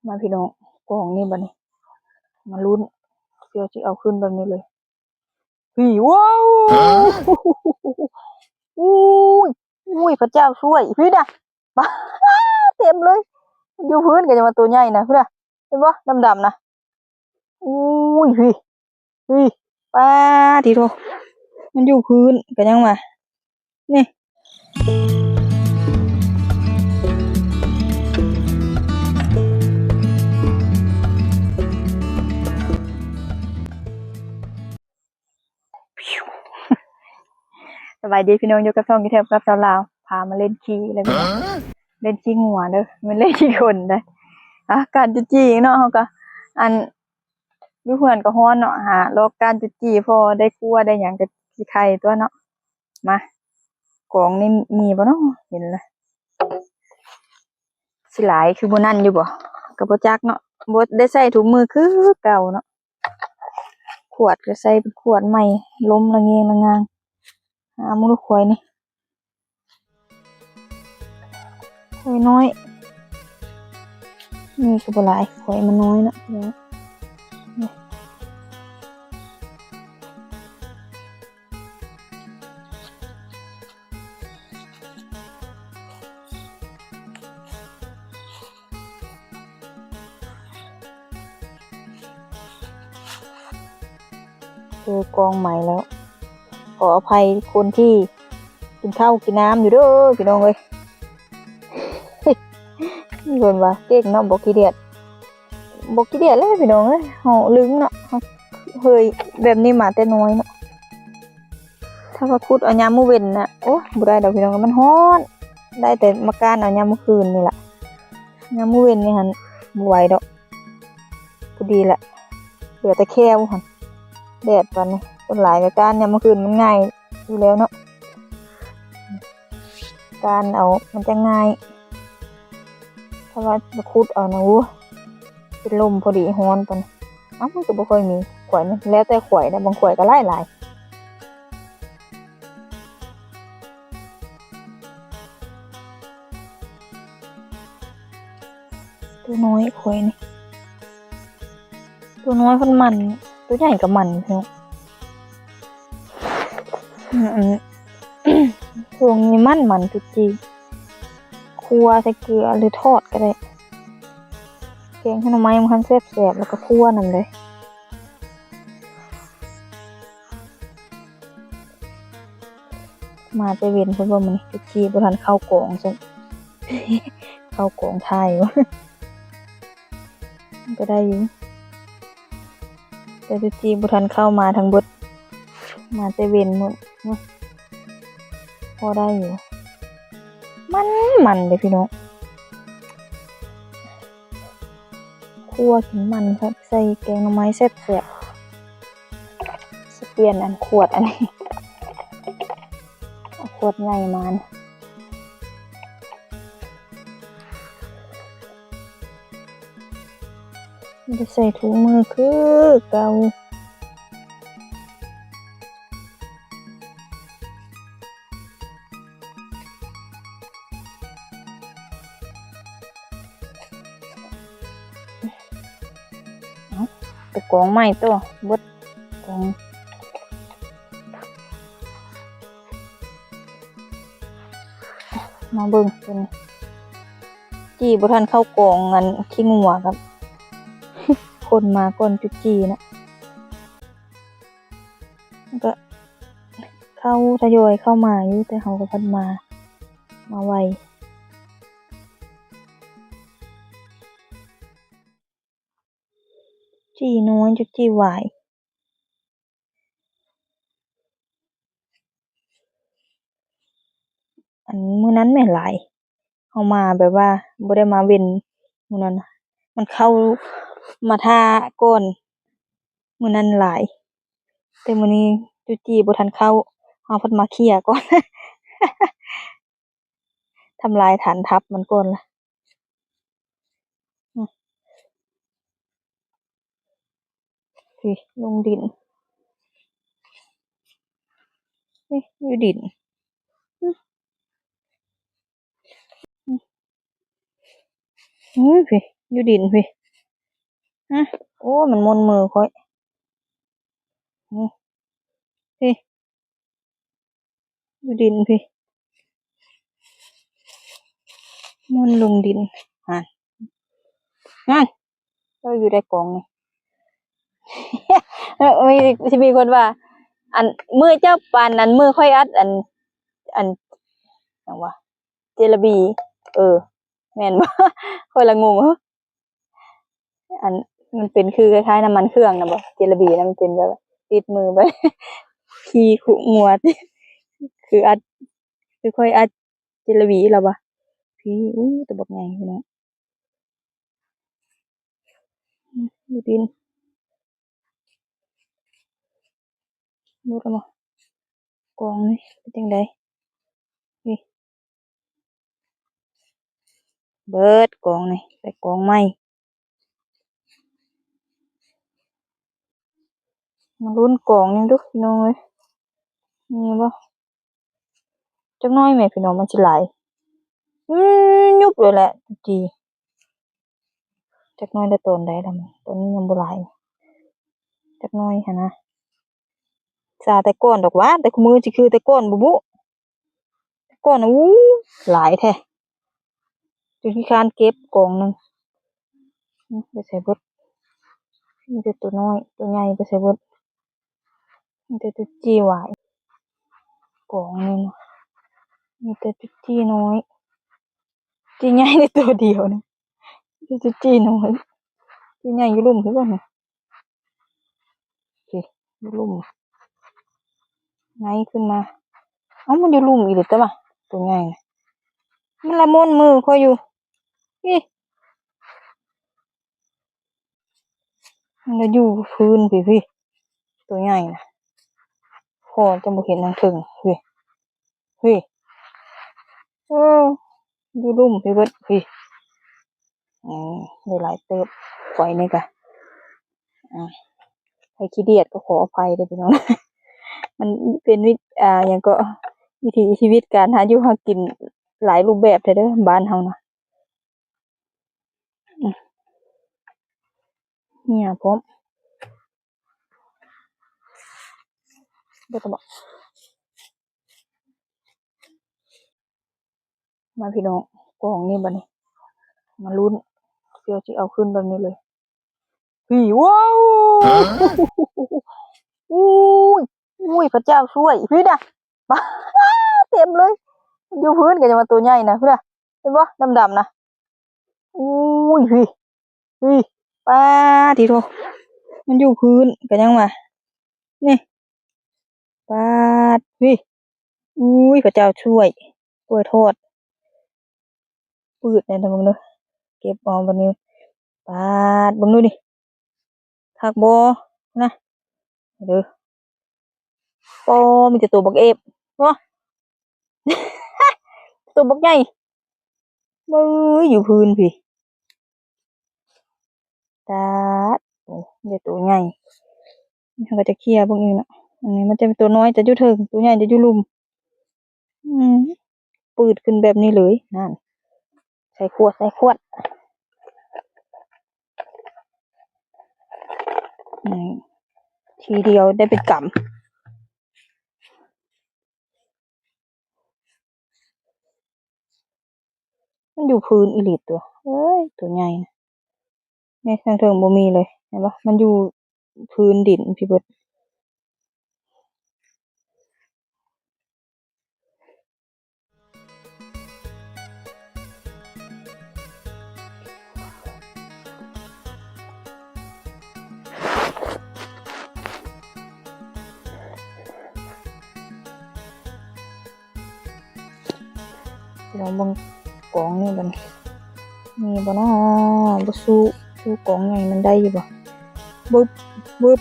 ມາພີ່ນ້ອງ ກອງນີ້ບັດນີ້ ມາລຸ້ນ ເຊື່ອຊິເອົາຂຶ້ນແບບນີ້ເລີຍ. ນີ້ ວ້າວ ໂອ້ຍ ໂອ້ຍ ພະເຈົ້າຊ່ວຍ ພີ້ນະ ເຕັມເລີຍ ຢູ່ພື້ນກໍຍັງວ່າໂຕໃຫຍ່ນະ ພຸ້ນນະ ເຫັນບໍ່ ດຳໆ ນະ ໂອ້ຍ ພີ້ ພີ້ ປາດ ຕິໂທ ມັນຢູ່ພື້ນກໍຍັງວ່າ ນີ້ ສະບາຍດີພີ່ນ້ອງ ຢູ່ກັບຊ່ອງຢູທູບກັບສາວລາວ ພາມາເລ່ນຂີ້ແລ້ວພີ່ນ້ອງ ເລ່ນຂີ້ງົວເດີ ແມ່ນເລ່ນຂີ້ຄົນເດີ. ອາ ການຈູດຈີ່ເນາະ ເຮົາກໍ ອັນ ຢູ່ເຮືອນກໍຮ້ອນເນາະ ຫາລອກການຈູດຈີ່ ພໍໄດ້ຂົ້ວໄດ້ຫຍັງກໍຊິໄຄຕົວະເນາະ. ມາ ກອງນີ້ມີບໍ່ເນາະ ເຫັນລະ ຊິຫຼາຍຄືມື້ນັ້ນຢູ່ບໍ່ ກໍບໍ່ຈັກເນາະ ບໍ່ໄດ້ໃຊ້ຖົງມືຄືເກົ່າເນາະ. ຂວດກໍໃສ່ເປັນຂວດໃໝ່ ລົມລະເງງລະງາງ. ຫາໝູ່ລູກຄວາຍນີ້ ຄວາຍນ້ອຍ ນີ້ກໍບໍ່ຫຼາຍ ຄວາຍມັນນ້ອຍເນາະ. ເຈີກອງໃໝ່ແລ້ວ ຂໍອະໄພຄົນທີ່ກິນເຂົ້າກິນນ້ຳຢູ່ເດີພີ່ນ້ອງເອີຍ. ເພິ່ນວ່າເກັ່ງເນາະ ບໍ່ຂີ້ດຽດ ບໍ່ຂີ້ດຽດແລ້ວພີ່ນ້ອງເອີຍ ເຮົາລຶ້ງເນາະ ເຮົາເຄີຍແບບນີ້ມາແຕ່ນ້ອຍເນາະ. ຖ້າວ່າຂຸດເອົາຍາມມື້ເວັນນະ ໂອ້ຍ ບໍ່ໄດ້ດອກພີ່ນ້ອງ ມັນຮ້ອນ ໄດ້ແຕ່ມາກ້ານເອົາຍາມມື້ຄືນນີ້ລະ. ຍາມມື້ເວັນນີ້ຫັ້ນບໍ່ໄຫວດອກ ພໍດີລະ ເຫຼືອແຕ່ແຂ້ວຫັ້ນ ແດດປານນີ້. ສ່ວນຫຼາຍກໍກ້ານຍາມມື້ຄືນມັນງ່າຍຢູ່ແລ້ວເນາະ ກ້ານເອົາມັນຈະງ່າຍ. ຖ້າວ່າໄປຂຸດເອົານະ ໂອ້ຍ ເປັນລົມພໍດີ ຮ້ອນປານນີ້. ເອົ້າ ມັນກໍບໍ່ຄ່ອຍມີ ຂວາຍນີ້ ແລ້ວແຕ່ຂວາຍນະ ບາງຂວາຍກໍຫຼາຍໆ. ຕົວນ້ອຍຂວາຍນີ້ ຕົວນ້ອຍເພິ່ນມັນ ຕົວໃຫຍ່ກໍມັນເນາະ. ອືມ ຊ່ວງນີ້ມັນ ມັນຈຸດຈີ່ ຂົ້ວໃສ່ເກືອ ຫຼື ທອດກໍໄດ້ ແກງໃສ່ໜໍ່ໄມ້ມັນຄັນແຊບໆ ແລ້ວກໍຂົ້ວນຳເລີຍ. ມາແຕ່ເວັນພຸ້ນບໍ່ ມື້ນີ້ຈຸດຈີ່ບໍ່ທັນເຂົ້າກອງຊ້ຳ ເຂົ້າກອງຖ່າຍຢູ່ ມັນກໍໄດ້ຢູ່ ແຕ່ຈຸດຈີ່ບໍ່ທັນເຂົ້າມາທັງເບິດ ມາແຕ່ເວັນພຸ້ນເນາະ ພໍໄດ້ຢູ່. ມັນ ມັນເດ້ພີ່ນ້ອງ ຂົ້ວກິນມັນຄັກ ໃສ່ແກງໜໍ່ໄມ້ແຊບໆ. ຊິປ່ຽນອັນຂວດອັນນີ້ ເອົາຂວດໃຫຍ່ມານີ້ ບໍ່ໄດ້ໃສ່ຖົງມືຄືເກົ່າ. ເອົາ ໄປກອງໃໝ່ຕໍ່ ເບິດກອງ ມາເບິ່ງເພິ່ນ ຈີ່ບໍ່ທັນເຂົ້າກອງອັນຂີ້ງົວກັບ ຄົນມາກ່ອນຈຸດຈີ່ນະ ມັນກໍເຂົ້າ ທະຍອຍເຂົ້າມາຢູ່ ແຕ່ເຮົາກໍພັດມາ ມາໄວ. ຈີ່ນ້ອຍ ຈັກຈີ່ຫວາຍ ອັນມື້ນັ້ນແມ່ນຫຼາຍ ເຮົາມາແບບວ່າບໍ່ໄດ້ມາເວັນມື້ນັ້ນນະ ມັນເຂົ້າມາຖ້າກ່ອນ ມື້ນັ້ນຫຼາຍ ແຕ່ມື້ນີ້ຈຸດຈີ່ບໍ່ທັນເຂົ້າ ເຮົາພັດມາເຄຍກ່ອນ ທຳລາຍຖານທັບມັນກ່ອນລະ. ອືມ ນີ້ລົງດິນ ນີ້ຢູ່ດິນ ອືມ ອືມ ນີ້ ຢູ່ດິນພີ້. ຮະ ໂອ້ ມັນມົນມືຂ້ອຍ. ນີ້ ພີ້ ຢູ່ດິນພີ້ ມົນລົງດິນ. ຫັ້ນ ຫັ້ນ ເຈົ້າຢູ່ໃນກອງນີ້. ເອີ ມີ ຊິມີຄົນວ່າ ອັນ ມືເຈົ້າປານນັ້ນ ມືຂ້ອຍອັດ ອັນ ອັນ ຫຍັງວະ ເຈລາບີ. ເອີ ແມ່ນບໍ່? ຂ້ອຍລະງົງ. ອັນ ມັນເປັນຄືຄ້າຍໆນ້ຳມັນເຄື່ອງນະບໍ ເຈລາບີນະ ມັນເປັນແບບຕິດມືໄປ ຂີ່ຄຸງົວຕິ ຄືອັດ ຄືຂ້ອຍອັດເຈລາບີລະບໍ. ພີ້ ໂອ້ ໂຕບັກໃຫຍ່ພີ່ນ້ອງ ອືມ ຢູ່ດິນ. ເບິດແລ້ວບໍ່? ກອງນີ້ເປັນຈັ່ງໃດ? ນີ້ ເບິດກອງນີ້ ໄດ້ກອງໃໝ່. ມາລຸ້ນກອງນີ້ດຸພີ່ນ້ອງເອີຍ ມີບໍ່? ຈັກໜ້ອຍແໝ່ພີ່ນ້ອງ ມັນຊິຫຼາຍ. ອືມ ຍຸບເລີຍແຫຼະ ຈີ່ ຈັກໜ້ອຍແລ້ວ ຕອນໃດລະ ຕອນນີ້ຍັງບໍ່ຫຼາຍ ຈັກໜ້ອຍຫັ້ນນະ. ຊາແຕ່ກ່ອນດອກຫວາ ແຕ່ຄູ່ມື້ຊິຄືແຕ່ກ່ອນບໍ່ບຸ. ແຕ່ກ່ອນນະ ອູ້ ຫຼາຍແທ້ ຈົນຂີ້ຄ້ານເກັບກອງໜຶ່ງ. ອືມ ໄປໃສເບິດ? ມີແຕ່ໂຕນ້ອຍ ໂຕໃຫຍ່ໄປໃສເບິດ? ມີແຕ່ໂຕຈິ້ວຫວາຍ ກອງໜຶ່ງ ມີແຕ່ໂຕຈິ້ນ້ອຍ ຈິ້ໃຫຍ່ໄດ້ໂຕດຽວໜຶ່ງ ມີແຕ່ໂຕຈິ້ນ້ອຍ. ຈິ້ໃຫຍ່ຢູ່ລຸ່ມຄືກັນນະ. ພີ້ ຢູ່ລຸ່ມ ໄງຂຶ້ນມາ. ເອົ້າ ມັນຢູ່ລຸ່ມອີ່ຫຼີ ແຕ່ວ່າໂຕໃຫຍ່ນະ ມັນລະມົນມືຂ້ອຍຢູ່. ພີ້ ມັນລະຢູ່ພື້ນພີ້ ພີ້ ໂຕໃຫຍ່ນະ ພໍຈະບໍ່ເຫັນທາງເທິງ. ພີ້ ພີ້ ເອີ ຢູ່ລຸ່ມພີ້ເບິດພີ້. ອືມ ໄດ້ຫຼາຍເຕີບ ຂ້ອຍນີ້ກະ ອາ ໃຜຂີ້ດຽດກໍຂໍອະໄພເດີພີ່ນ້ອງ ມັນເປັນວິ ອາ ຫຍັງເກາະ ວິຖີຊີວິດການຫາຢູ່ຫາກິນຫຼາຍຮູບແບບແທ້ເດີບ້ານເຮົານະ. ອືມ ເຫື່ອພ້ອມ ເບິດແລ້ວບໍ? ມາພີ່ນ້ອງ ກອງນີ້ບັດນີ້ ມາລຸ້ນ ເພື່ອຊິເອົາຂຶ້ນແບບນີ້ເລີຍ. ພີ້ ວ້າວ ຮະ ໂອ້ຍ ໂອ້ຍ ພະເຈົ້າຊ່ວຍ ພີ້ນະ ປາ ເຕັມເລີຍ ຢູ່ພື້ນກໍຍັງວ່າໂຕໃຫຍ່ນະ ພຸ້ນນະ ເຫັນບໍ່ ດຳໆນະ. ໂອ້ຍ ພີ້ ພີ້ ປາດ ຕິໂທ ມັນຢູ່ພື້ນກໍຍັງວ່າ ນີ້ ປາດ ພີ້ ອຸ້ຍ ພະເຈົ້າຊ່ວຍ ກ້ວຍທອດ ປືດແດ່ເບິ່ງເດີ ເກັບເອົາບັດນີ້ ປາດ ເບິ່ງດູນີ້ ຄັກບໍ່ນະ ເດີ ໂອ້ ມີແຕ່ໂຕບັກເອບ ໂອ້ ໂຕບັກໃຫຍ່ ເບິ່ງ ຢູ່ພື້ນພີ້ ຕາດ ໂອ້ ມີແຕ່ໂຕໃຫຍ່ ເຮົາກໍຈະເຄຍເບິ່ງອີກເນາະ ອັນນີ້ມັນຈະເປັນໂຕນ້ອຍຈະຢູ່ເທິງ ໂຕໃຫຍ່ຈະຢູ່ລຸ່ມ ອືມ ປືດຂຶ້ນແບບນີ້ເລີຍ ນັ້ນ ໃສ່ຂວດ ໃສ່ຂວດ ນີ້ ທີດຽວໄດ້ເປັນກຳ ມັນຢູ່ພື້ນອີ່ຫຼີຕົວະ ເອີຍ ໂຕໃຫຍ່ນະ ນີ້ທາງເທິງບໍ່ມີເລີຍ ເຫັນບໍ່ ມັນຢູ່ພື້ນດິນພີ້ເບິດ. ລອງເບິ່ງກອງນີ້ບັດນີ້ ມີບໍ່ນໍ ບໍ່ສູ້ ສູ້ກອງໃຫຍ່ມັນໄດ້ຢູ່ບໍ່ ບຶບ ບຶບ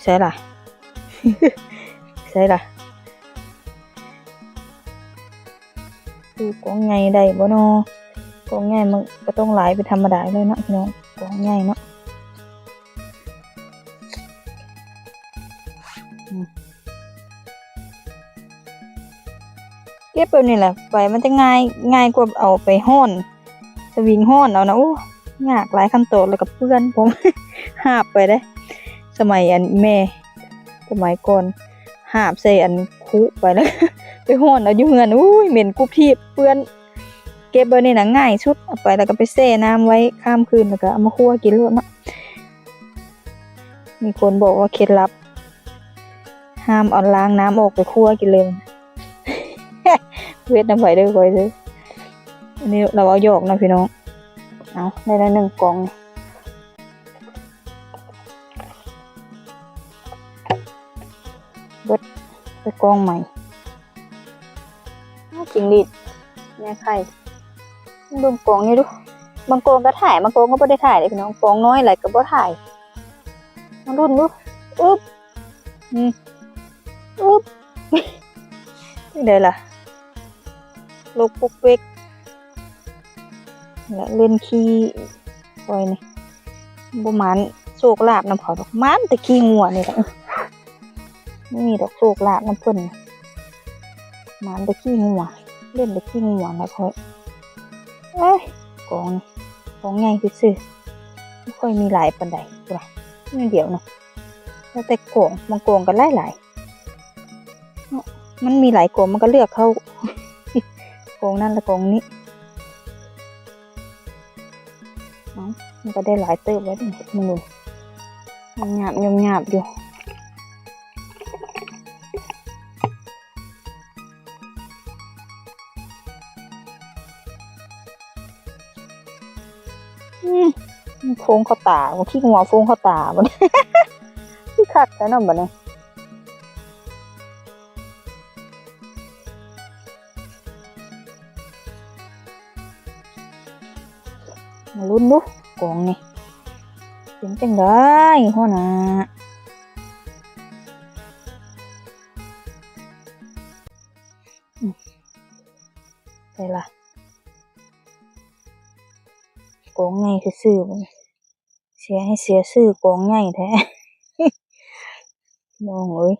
ໃສລະ ໃສລະ ສູ້ກອງໃຫຍ່ໄດ້ບໍ່ນໍ ກອງໃຫຍ່ມັນກໍຕ້ອງຫຼາຍເປັນທຳມະດາຢູ່ແລ້ວເນາະພີ່ນ້ອງ ກອງໃຫຍ່ເນາະ ອືມ. ເກັບແບບນີ້ແຫຼະ ໄປມັນຈະງ່າຍ ງ່າຍກວ່າເອົາໄປຮ້ອນ ສະວິງຮ້ອນເອົານະ ໂອ້ ຍາກຫຼາຍຂັ້ນຕອນ ແລ້ວກໍເປື້ອນ ຜົມຫາບໄປເດ້. ສະໄໝອັນແມ່ ສະໄໝກ່ອນ ຫາບໃສ່ອັນຄຸໄປ ແລ້ວໄປຮ້ອນເອົາຢູ່ເຮືອນ ໂອ້ຍ ເໝັນກຸບທີບ ເປື້ອນ. ເກັບແບບນີ້ນະງ່າຍສຸດ ເອົາໄປແລ້ວກໍໄປແຊ່ນ້ຳໄວ້ຂ້າມຄືນ ແລ້ວກໍເອົາມາຄົ່ວກິນໂລດເນາະ. ມີຄົນບອກວ່າເຄັດລັບ ຫ້າມເອົາລ້າງນ້ຳອອກໄປຄົ່ວກິນເລີຍ. ເຮັດນຳໃຜເດີຂ້ອຍເດີ. ອັນນີ້ລາວເວົ້າຢອກນະພີ່ນ້ອງ. ເອົາ ໄດ້ແລ້ວໜຶ່ງກ່ອງນີ້ ເບິດ ໄປກ່ອງໃໝ່. ອ້າວ ຈິງຫຼີດ ແມ່ໄຂ່ ເບິ່ງກອງນີ້ດູ. ບາງກອງກໍຖ່າຍ ບາງກອງກໍບໍ່ໄດ້ຖ່າຍເດ້ພີ່ນ້ອງ. ກອງນ້ອຍຫຼາຍກໍບໍ່ຖ່າຍ. ມາລຸ້ນດູ. ອຶບ ອືມ ອຶບ ຈັ່ງໃດລະ ລົກປຸກເປັກ ແລະ ເຫຼັ້ນຂີ້ຂ້ອຍນີ້ ບໍ່ໝານໂຊກລາບນຳເຂົາດອກ ໝານແຕ່ຂີ້ງົວນີ້ແຫຼະ. ບໍ່ມີດອກໂຊກລາບນຳເພິ່ນ ໝານແຕ່ຂີ້ງົວ ເຫຼັ້ນແຕ່ຂີ້ງົວນະຂ້ອຍ. ເອີຍ ກອງນີ້ ກອງໃຫຍ່ຊື່ໆ ບໍ່ຄ່ອຍມີຫຼາຍປານໃດ ພຸ້ນນະ ໜ້ອຍດຽວນະ. ແລ້ວແຕ່ກອງ ບາງກອງກໍຫຼາຍໆ ເນາະ ມັນມີຫຼາຍກອງ ມັນກໍເລືອກເຂົ້າ ກອງນັ້ນລະກອງນີ້. ເອົ້າ ມັນກໍໄດ້ຫຼາຍເຕີບແລ້ວນີ້ ມື້ນີ້ ຫຍາບໆຢູ່. ອືມ ໂຟງເຂົ້າຕາ ຂີ້ງົວໂຟງເຂົ້າຕາບັດນີ້ ຄືຄັກແທ້ເນາະບັດນີ້. ມາລຸ້ນດູ ກອງນີ້ເປັນຈັ່ງໃດ ຫົວໜ້າ. ອືມ ໃສ່ລະ ກອງໃຫຍ່ຊື່ໆ ບັດນີ້ ເສຍໃຫ້ເສຍຊື່ ກອງໃຫຍ່ແທ້ ນ້ອງເອີຍ.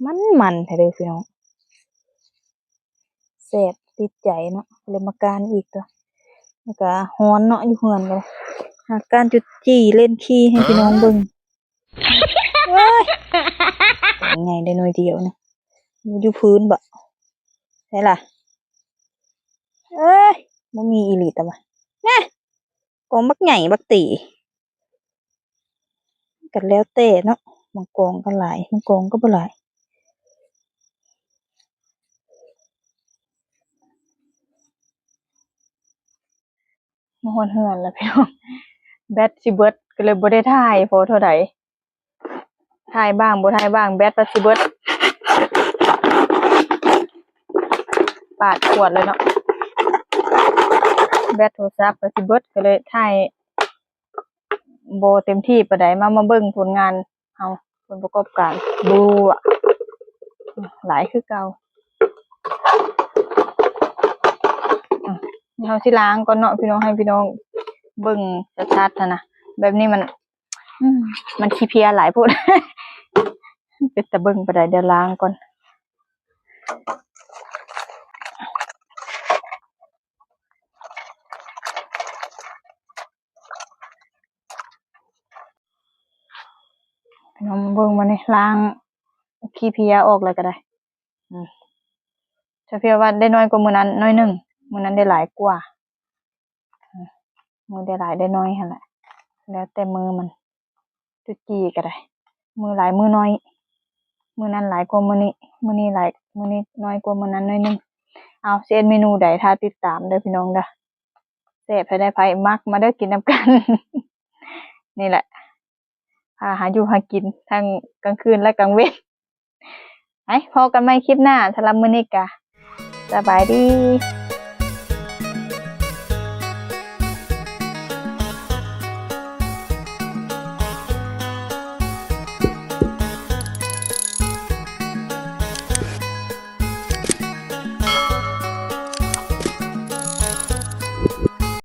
ມັນມັນແທ້ເດີພີ່ນ້ອງ ແຊບຕິດໃຈເນາະ ເລີຍມາການອີກຕົວະ. ແລ້ວກະຮ້ອນເນາະ ຢູ່ເຮືອນກໍໄດ້ ຫາການຈຸດຈີ່ເຫຼັ້ນຂີ້ໃຫ້ພີ່ນ້ອງເບິ່ງ. ເອີຍ ໃຫຍ່ໄດ້ໜ້ອຍດຽວນະ ຢູ່ພື້ນບໍ ໃສ່ລະ. ເອີຍ ບໍ່ມີອີ່ຫຼີຕະວະ ນະ ກອງບັກໃຫຍ່ບັກຕີ. ກໍແລ້ວແຕ່ເນາະ ບາງກອງກໍຫຼາຍ ບາງກອງກໍບໍ່ຫຼາຍ. ມາຮອດເຮືອນແລ້ວພີ່ນ້ອງ ແບັດຊິເບິດ ກໍເລີຍບໍ່ໄດ້ຖ່າຍພໍເທົ່າໃດ. ຖ່າຍບ້າງ ບໍ່ຖ່າຍບ້າງ ແບັດກໍຊິເບິດ ປາດຂວດເລີຍເນາະ ແບັດໂທລະສັບກໍຊິເບິດ ກໍເລີຍຖ່າຍບໍ່ເຕັມທີ່ປານໃດ. ມາ ມາເບິ່ງຜົນງານເຮົາ ຜົນປະກອບການ ບວ ຫຼາຍຄືເກົ່າ. ອືມ ເຮົາຊິລ້າງກ່ອນເນາະພີ່ນ້ອງ ໃຫ້ພີ່ນ້ອງເບິ່ງຊັດໆຫັ້ນນະ ແບບນີ້ມັນ ອືມ ມັນຂີ້ເພຍຫຼາຍໂພດ ເປັນຕາເບິ່ງປານໃດ. ດຽວລ້າງກ່ອນ ພີ່ນ້ອງເບິ່ງ ມານີ້ລ້າງຂີ້ເພຍອອກແລ້ວກໍໄດ້. ອືມ ຊາເພຍວ່າໄດ້ນ້ອຍກວ່າມື້ນັ້ນໜ້ອຍໜຶ່ງ ມື້ນັ້ນໄດ້ຫຼາຍກວ່າ. ອືມ ມື້ໄດ້ຫຼາຍໄດ້ໜ້ອຍຫັ້ນແຫຼະ ແລ້ວແຕ່ມື້ມັນ ຈຸດຈີ່ກໍໄດ້ ມື້ຫຼາຍມື້ໜ້ອຍ ມື້ນັ້ນຫຼາຍກວ່າມື້ນີ້ ມື້ນີ້ຫຼາຍ ມື້ນີ້ນ້ອຍກວ່າມື້ນັ້ນໜ້ອຍໜຶ່ງ. ເອົາ ຊິເຮັດເມນູໃດ ຖ້າຕິດຕາມເດີພີ່ນ້ອງເດີ. ແຊບແທ້ໃດ ໃຜມັກມາເດີ ກິນນຳກັນ. ນີ້ແຫຼະ ພາຫາຢູ່ຫາກິນທັງກາງຄືນ ແລະ ກາງເວັນ. ໄປ ພໍ້ກັນໃໝ່ຄລິບໜ້າ ສຳລັບມື້ນີ້ກະສະບາຍດີ.